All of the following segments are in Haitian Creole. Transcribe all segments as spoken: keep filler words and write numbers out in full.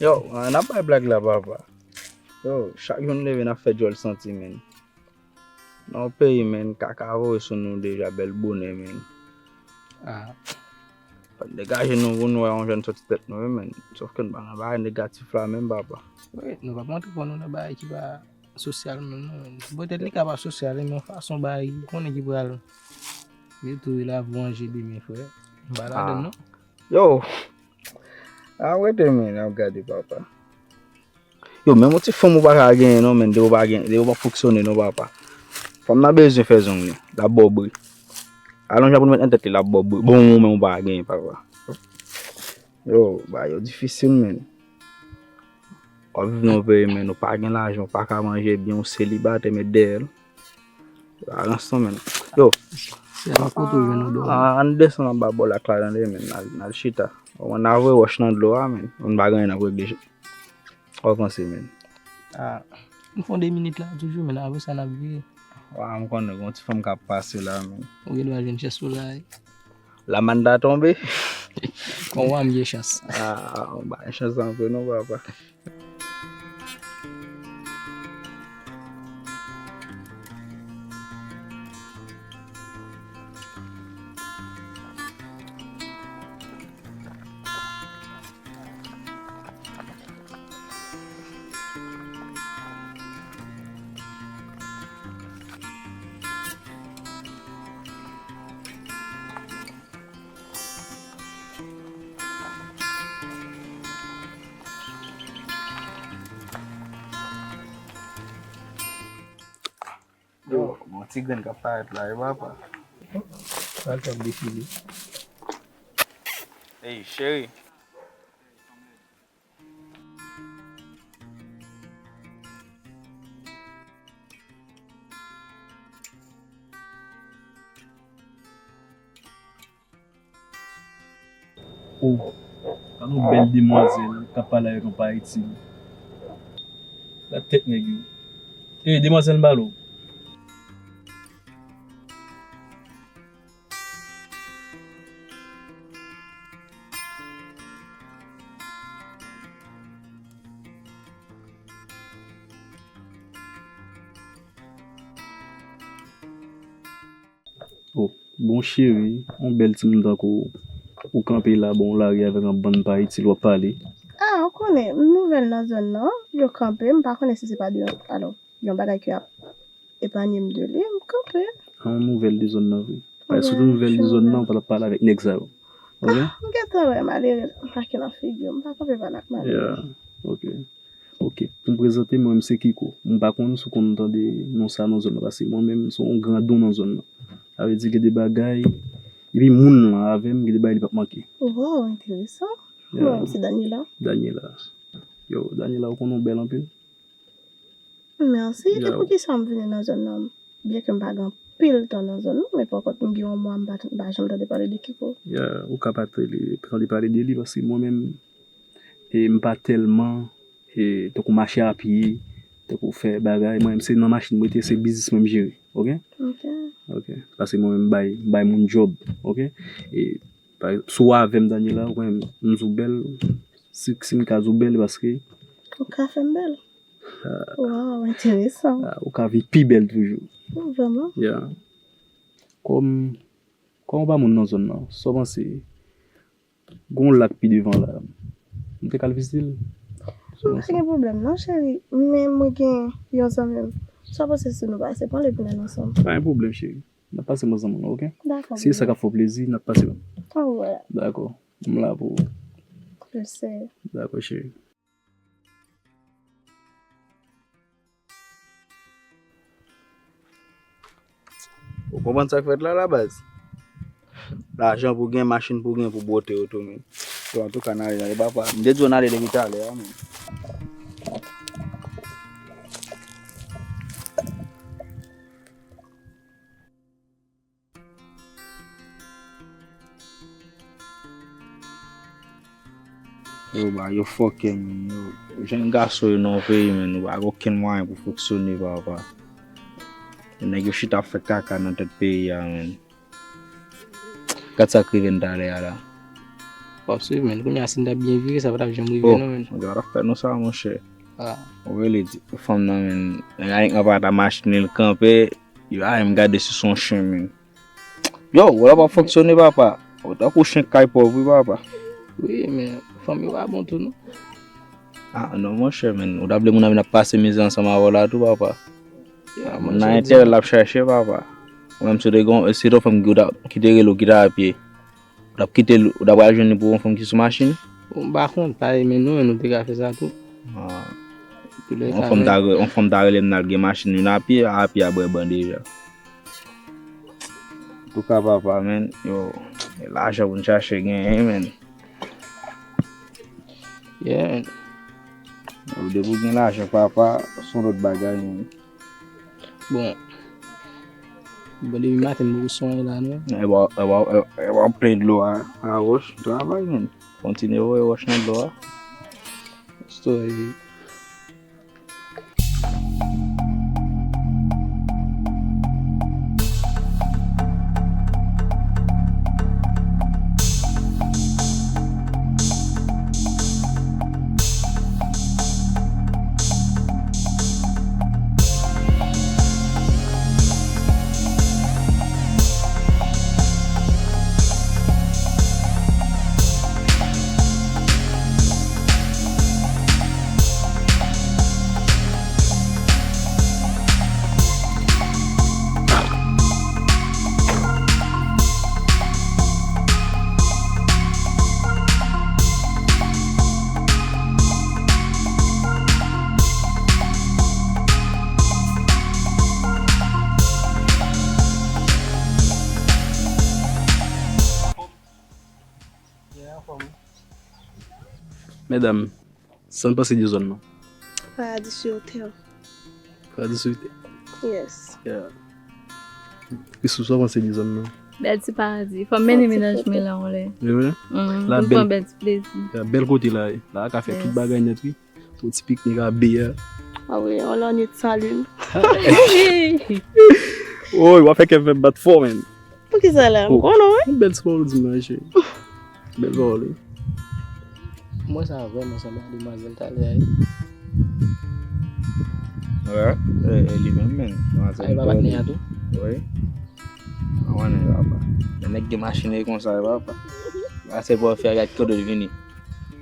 Yo, ah, n ap bay blag la, papa. Yo, chak jou n leve, n ap fè djòl santi, men. Nan yon peyi, men, kaka voye sou nou deja bèl bonè, men. Ah. Fò n degaje nou pou nou wè yon jèn sòti tèt nou, wi, men. Sòf ke n pa nan bagay negatif la, menm, papa. Wi, nou p ap rantre kò nou nan bagay ki pa sosyal, menm, non, men. Bon, petèt li ka pa sosyal, men yon fason bagay, ou konnen ki pral mete w la pou anje demen, frè. M pa ladann, non. Yo! A, rete, men, n ap gade, papa. Yo, menm yon ti fanm ou pa ka genyen non, men, depi w pa gen, depi w pa fonksyone non, papa. Fanm nan bezwen fè zong li, l ap ba w bri. Alonj la pou l met nan tèt li, l ap ba w bri. Bon, ou menm ou pa genyen, papa. Yo, bagay yo difisil, men. W ap viv nan yon peyi, men, ou pa gen lajan, ou pa ka manje byen, ou selibatè, men dèyè l. Arans non, men. Yo. Se la kote w jwenn odò a. An, ann desann anba bò lak la, tande, men. N al, n al chita. Ou konn, n al voye wòch nan dlo a, men. Ou konn pa gen anyen n ap regle. Ou panse, men. Ah, m fè yon de minit la toujou, men apre sa n ap vire. Wa, m konnen, gen yon ti fanm k ap pase la, men. Ou gen dwa jwenn chans pou la, wi. Lamanda tonbe. Kon wa m gen chans. Ah, ah, ou pa gen chans anpil non, papa. Yo, bon ti grenn k ap parèt la, e papa. Pral t ap defile. Ey, cheri. Oh, gade yon bèl demwazèl k ap pale avèk yon pa itil. Gad tèt nèg yo. Ey, demwazèl, m pale w. Oh, bon cheri, yon bèl timoun tankou w, ou kanpe la, bon, lari avèk yon bann pa itil, w ap pale. Ah, ou konnen, m nouvèl nan zòn nan, yo kanpe, m pa konnen si se pa de, alò, yon bagay ki ap epanye m de li, m kanpe. An nouvèl de zòn nan vre. Paske si w te nouvèl de zòn nan, ou pa t ap pale avèk nèg sa yo. Ok? Ah, m gentan wè malere make nan figi w, m pa kanpe pale ak malere. Yeah, ok. Ok, pou m prezante mwen, m se Kiko. M pa konn si w konn tande non sa nan zòn nan, paske mwen menm, m se yon grandon nan zòn nan. Sa vle di gen de bagay, epi moun lan avè m, gen de bagay li p ap manke. Wow, enteresan. Yeah. Bon, se Daniela. Daniela. Yo, Daniela, ou konnen w bèl anpil. Mèsi. E poukisa m vini nan zòn nan? Byenke m pa gen anpil tan nan zòn nan, men pa kont m gen yon mwa m pa, m pa janm tande pale de Kiko. Ya, ou ka pa tande, tande pale de li, paske mwen menm, e m pa tèlman, e tankou mache a pye, tankou fè bagay, mwen menm se nan machin m rete, se biznis mwen m jere, ok? Ok. Ok. Paske mwen menm m bay, m bay moun djòb, ok? E, pa egzanp, si w avè m, Daniela, ou konnen m di w bèl, si, si m ka di w bèl, paske. Ou ka fè m bèl. Ah. Wow, enteresan. Ah, ou ka vin pi bèl toujou. Oh, vrèman? Ya. Kòm, kòm ou pa moun nan zòn nan, sa w panse? Gon lak pi devan la. M te ka al vizite l. Sa w panse? Pa gen pwoblèm non, cheri. Men mwen gen yon zanmi m. Sa w panse si nou pase pran l epi n al ansanm? Pa gen pwoblèm, cheri. N ap pase mwen zanmi w, ok? Dakò, bebe. Si se sa k ap fè w plezi, n ap pase. Alright. Dakò. M la pou ou. Dakò, cheri. Ou konprann sa k fèt la, la baz? Lajan pou gen, machin pou gen, pou bwote yo tou, men. Yo, antouka, n ale, n ale, papa. M te di w n ale depi talè a, men. Yo, ba, yo fòkè, men, yo, jèn gason yo nan yon peyi, men, nou pa gen okenn mwayen pou fonksyone, papa. Nèg yo chita ap fè kaka nan tèt peyi a, men. Gad sa k rive n talè a la. W ap swiv, men. Kounye a, si n ta byen vire, sa pa t ap janm rive, non, men. Bon, gad ap fè nou sa, monchè. Ah. Ou rele ti fanm nan, men. Nèg la pa ta machin li, l kanpe. Yo, a, m gade si se yon chen, men. Yo, w la pa fonksyone, papa. Ou tankou chen k kay pòv, wi, papa. Wi, men fanm yo pa bon tou, non. Ah, non, monchè, men. Ou ta vle moun nan vin ap pase mizè ansanm avè w la tou, papa. Ya, ah, moun nan enterè l ap chache, papa. Ou menm, si w te gon, si te yon fanm ki, ou ta, ki te rele w, ki t a pye. Ou t ap kite l, ou t ap al jwenn li pou yon fanm ki sou machin? Bon, m pa konn, pa e men nou, nou te ka fè sa tou. Ah. Yon fanm ta re-, yon fanm ta rele m n al gen machin, vin a pye, a pye a bwè ban deja. Antouka, papa, men, yo, lajan pou n chache genyen, men. Yeah, men. Yo, depi w gen lajan, papa, se yon lòt bagay, men. Bon. Bon, depi maten, m poko sonje la, non. E w, e w, e w, e w ap plen dlo a, a wòch, travay, men. Kontinye voye wòch nan dlo a. Story. Medam, sa n panse de zòn nan? Paradis sur terre. Paradis sur terre? Yes. Yeah. Kris, sa w panse de zòn nan? Bèl ti paradi. Fò m mennen mennaj mwen la yon lè. Wi, wi. Mm, la pou l pran bèl ti plezi. Yeah, bèl kote la ye. La a ka fè tout bagay nèt, wi. Fè yon ti piknik a be a. Ah wi, on lòt nwit san lin. Woy, w ap fè kè m fè m bat fò, men. Poukisa la? M konnen, wi. Yon bèl ti pawòl ou di m nan, cheri. Bèl pawòl, wi. M wè sa vrèman sanble a demwazèl talè a, wi. Wè, e, e li menm, men. Demwazèl. A, e pa patnè a tou? Wi. Mwen konnen, papa. Lè nèg gen machin, e konsa, papa. Pase pou fè gad kote l vini.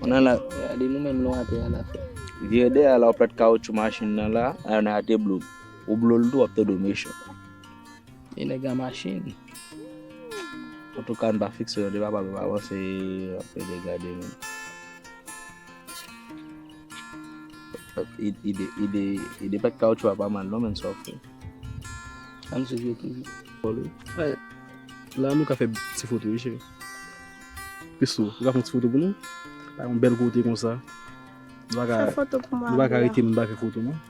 Konnen la. Gade nou menm lwen atè a la fè. Vire dèyè la, w pèt kawotchou machin nan la, a, nèg a te blo. Ou blo l tou, w ap tande w mechan. E nèg la machin. Antouka, n pa fikse yon deba, pa, pa panse ap degade, men. Ide, ide, ide pèt kawotchou a pa mal, non, men sa w fè. Ann sou vye toujou. Bòl, wi. La, nou ka fè ti foto, wi, cheri. Christo, ou ka fè yon ti foto pou nou? Pa yon bèl kote konsa. Nou pa ka, nou pa ka rete, nou pa fè foto, non.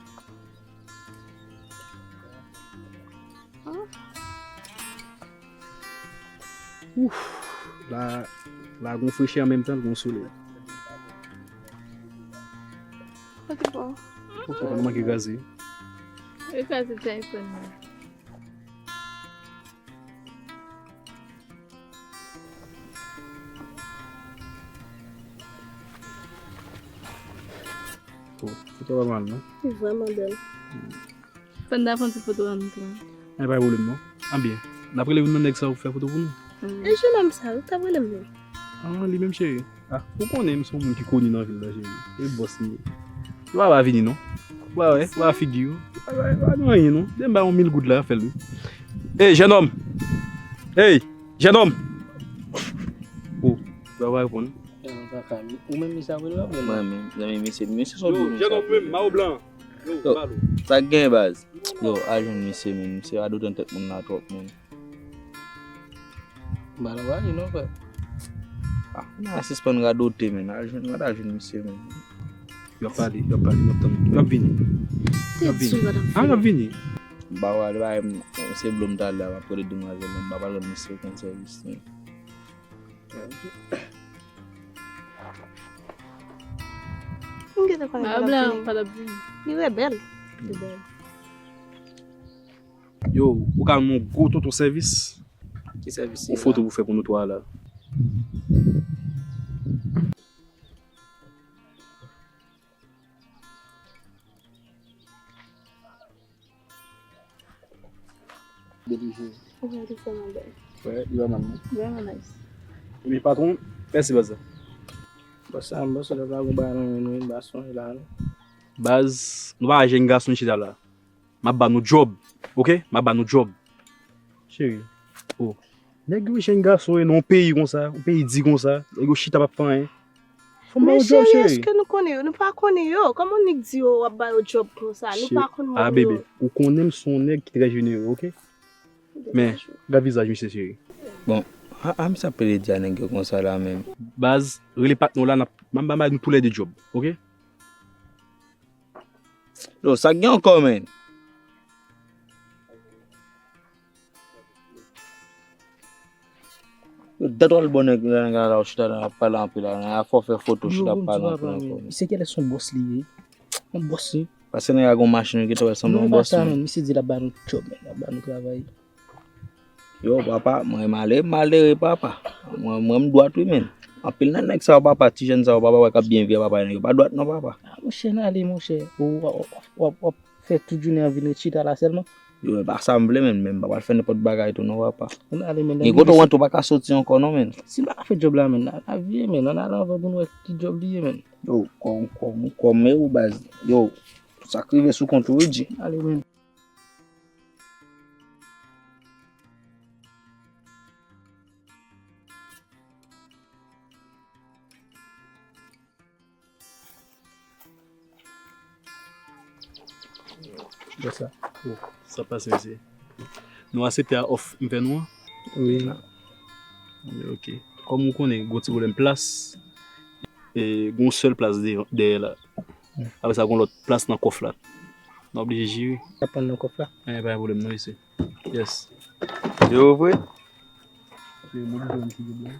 Ouf, la, la gon frechè an menm tan, gon solèy. Kote bon? Ou konprann manke kraze. Yo kraze ti iPhone nan. Oh, foto pa mal, non? Li vrèman bèl. Fò n ta fè yon ti foto a nou tou. Ay, pa gen pwoblèm, non. Anben, n ap rele youn nan nèg sa yo pou fè foto pou nou. Mm. E jenòm sa, ou t ap rele m, non? Ah, li menm, cheri. Ah, ou konnen m se yon moun ki koni nan vil la, cheri. E bòs li ye. Ou pa va vini, non. Ou pa wè, ou pa figi yo. Ou pa, ou pa di anyen, non. Depi m ba yon mil goud la, fè l, wi. Ey, jenòm! Ey, jenòm! Oh, ou pa reponn. Ou menm misye ap rele w, oubyen mwen menm? Mwen menm, misye, misye se yon... Yo, jenòm, ou menm, mawo blan. Yo, yo, balo. Sa k gen, baz? Yo, al jwenn misye, men. Misye radote nan tèt moun la twòp, men. Balo pa li non, frè. Ah, n a sispann radote, men. Al jwenn, al jwenn misye, men. Y ap pale, y ap pale, m ap tann. Y ap vini. Y ap vini. Ah, y ap vini. Ba w ale, ba m, se blòm talè a, m ap rele demwazèl la, m pa pral rann misye okenn sèvis, men. M gentan konnen pa l ap vini. Li rebèl. Li bèl. Yo, ou ka ban m yon gwo tonton sèvis? Ki sèvis se la? Yon foto pou fè pou nou twa la. Ou fè tou fè, mon bèl. Wè, li vrèman bon. Vrèman nice. Epi patwon, mèsi baz la. Bòs la, bòs la pa gon bagay nan men nou, li pa sonje la non. Baz, nou pa jèn gason chita la. M ap ba nou djòb, oke? M ap ba nou djòb. Cheri, oh, nèg yo jèn gason yo nan yon peyi konsa, yon peyi di konsa, nèg yo chita p ap fè anyen. Fò m ba yo djòb, cheri. Men cheri, èske nou konnen yo? Nou pa konnen yo. Kòman nèg di yo w ap ba yo djòb konsa? Nou pa konn moun yo. Ah, bebe, ou konnen m se yon nèg ki trè jenere, oke? Men, gad vizaj misye, cheri. Bon, a, a misye ap pede di a nèg yo konsa la menm. Baz, rele patnè w la, n ap, m ap, m ap ba nou toulède djòb, oke? Yo, sa k gen ankò, menn? Yo, dat w al bò nèg la, nèg la, w chita la, ap pale anpil la, nèg la fè w fè foto, chita ap pale anpil ankò, menn. Misye genlè se yon bòs li ye. Yon bòs li. Paske nèg la gon machin, yo gentan wè sanble yon bòs, menn. Misye di l ap ba nou djòb, menn, l ap ba nou travay. Yo, papa, mwen malere, malere, papa. Mwen, mwen, m dwat, wi, menn. Anpil nan nèg sa yo, papa, ti jèn sa yo, papa, wè k ap byen viv, papa, yo pa dwat, non, papa. Ah, monchè, n ale, monchè. Ou w ap, w ap, w ap, w ap fè tout jounen an vin ret chita la sèlman. Yo, e pa sa m vle, menn, men m pa pral fè nenpòt bagay tou, non, papa. N ale, menn. Gen kote w antre, w pa ka soti ankò, non, menn. Si m pa ka fè djòb la, menn, n a, n a viye, menn. Ann ale anvan pou n wè ki djòb li ye, menn. Yo, kòm, kòm, kòm, e ou baz. Yo, sa k rive sou kont ou, wi, G. Ale, menn. Sa pase, mesye. Nou aksepte a òf m fè nou an? Wi. Ok. Kòm ou konnen, gon ti pwoblèm plas, e gon sèl plas dèyè la. Apre sa, gon lòt plas nan kòf la. Nou oblije jere. Sa pran nan kòf la? Eh, pa gen pwoblèm, non, mesye. Yes. Yo, vre? Se moun jwenn ki gen blan.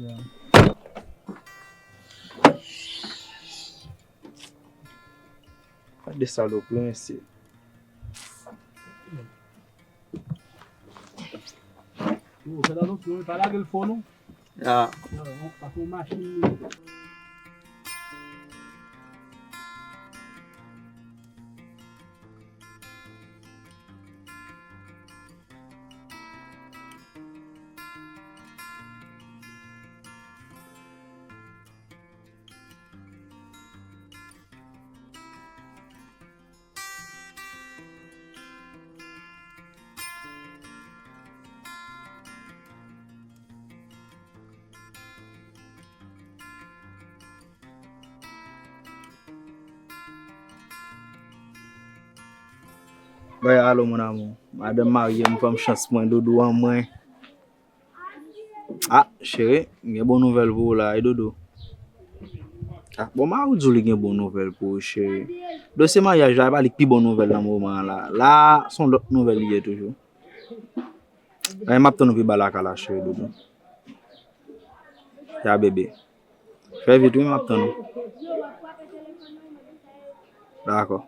Ya. Gade salopri, mesye. Yo, fè atansyon, pa lage l fò, non. Ah. Yo, pa fè yon machin li. Bay alo, mon amour. Madanm marye m, fè m chans mwen, doudou an mwen. Ah, cheri, m gen bon nouvèl pou ou la, wi, doudou. Ah, bon, mari w di w li gen bon nouvèl pou ou, cheri. Dosye maryaj la, e pa li k pi bon nouvèl nan moman an la. La, se yon lòt nouvèl li ye toujou. Men m ap tann ou pi ba lakay la, cheri doudou. Ya bebe. Fè vit wi, m ap tann ou. Dakò.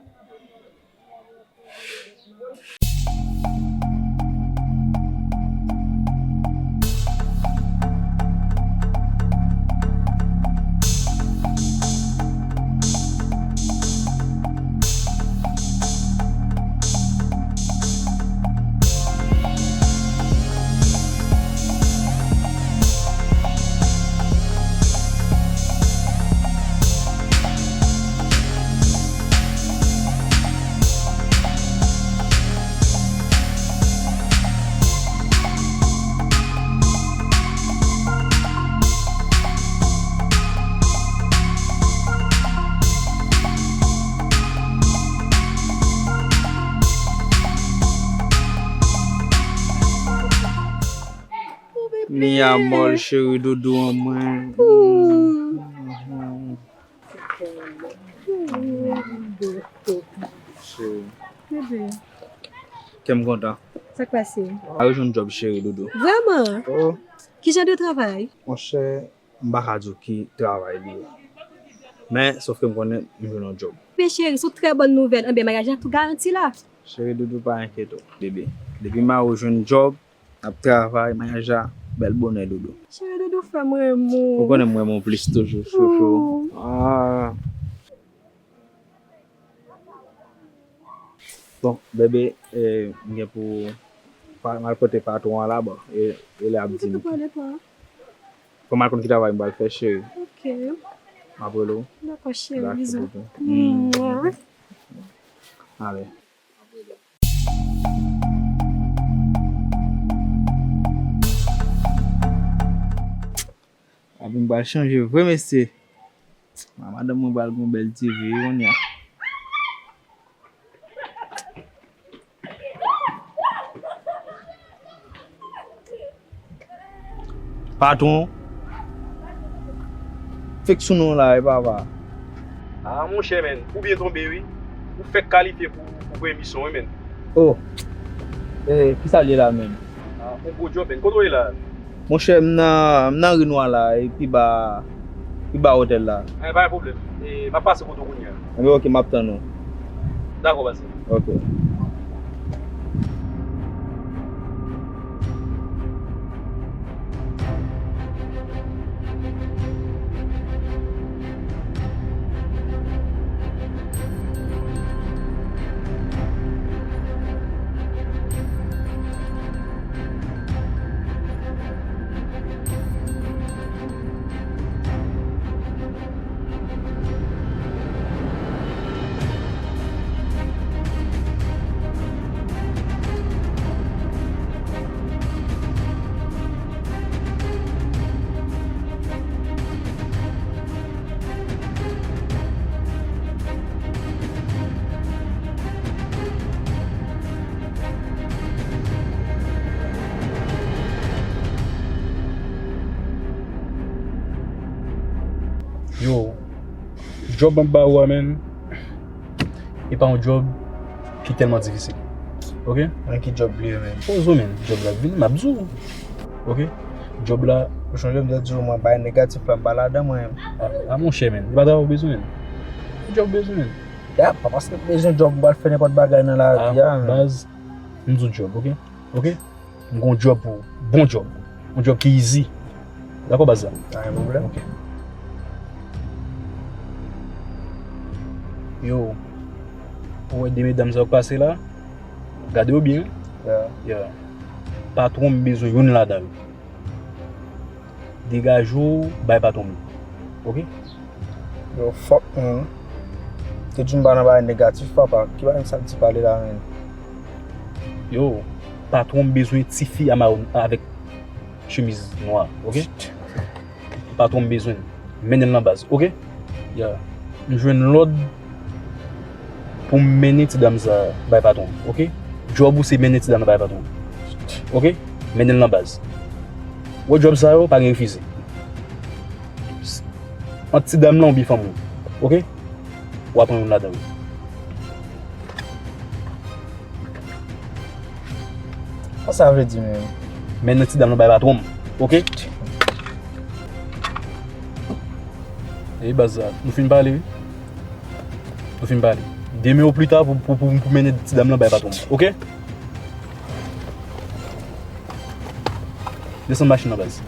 Mi amor, cheri doudou an mwen. Cheri. Bebe. Kè m kontan. Sa k pase? A rejwenn djòb cheri doudou. Vrèman? Oh. Ki jan de travay? Monchè, m pa ka di w ki travay li ye. Men, sòf ke m konnen m jwenn yon djòb. Men cheri, se yon trè bòn nouvèl. Anben, maryaj la tou garanti la. Cheri doudou, pa enkyete w, bebe. Depi mari w jwenn djòb, n ap travay, maryaj la, bèl bonè doudou. Cheri doudou, fè m renmen w. Ou konnen m renmen w plis toujou, chouchou. Oh. Ah. Bon, bebe, eh, m gen pou pa- m al kote patwon an la, bon, e, e lè ap di m. Fò m al konn ki travay m pral fè, cheri. Ok. M ap rele w. Dakò, cheri, bizou. Dakò, bebe. Mwa. Ale. Epi m pral chanje vre, mesye. Madanm mwen pral gen yon bèl T V wi kounye a. Patwon. Fèk sou non la, wi, papa. Ah, monchè, men, ou byen tonbe, wi. Ou fèk kalifye pou, pou premye misyon, wi, men. Oh. Eh, kisa l ye la menm? Ah, yon gwo djòb, men. Kote w ye la? Monchè, m nan, m nan ri nwa la, e pi ba, pi ba otèl la. Eh, pa gen pwoblèm. E, m ap pase kote w kounye a. Enben, ok, m ap tann ou. Dakò, pase. Ok. Yo, djòb m ap ba ou a, men, e pa yon djòb ki tèlman difisil. Ok? Men ki djòb li ye, men? Poze w, men. Djòb la vini, m ap di w. Ok? Djòb la. Ou chonje m te di w, mwen, bay negatif la, m pa ladan, mwen. A, a, monchè, men. E pa travay ou bezwen, men. Djòb ou bezwen, men. Ya, pa paske m bezwen djòb, m pral fè nenpòt bagay nan lavi a, men. Baz, m di w djòb, ok? Ok? M gon djòb pou ou. Bon djòb. Yon djòb ki easy. Dakò, baz la? Pa gen pwoblèm. Ok. Yo, ou wè de medam sa yo k pase la? Gade yo byen. Ya. Ya. Patwon m bezwen youn ladan yo. Degaje w, bay patwon m li. Ok? Yo, fòk, man. Te di m pa nan bagay negatif, papa. Ki bagay sa k di pale la, men? Yo, patwon m bezwen tifi a mawon avèk chemiz nwa, ok? Patwon m bezwen l. Mennen l nan baz, ok? Ya. M jwenn lòd pou m mennen ti dam sa bay patwon, ok? Djòb ou se mennen ti dam nan bay patwon. Ok? Mennen l nan baz. Ou wè djòb sa yo, pa gen refize. Ant ti dam nan oubyen fanm ou. Ok? W a pran youn ladan yo. Sa sa vle di menm? Mennen ti dam nan bay patwon m. Ok? E baz la, nou fin pale, wi. Nou fin pale. Demen ou pli ta pou, pou, pou, pou mennen ti dam nan bay patwon m. Ok? Desann machin nan, baz.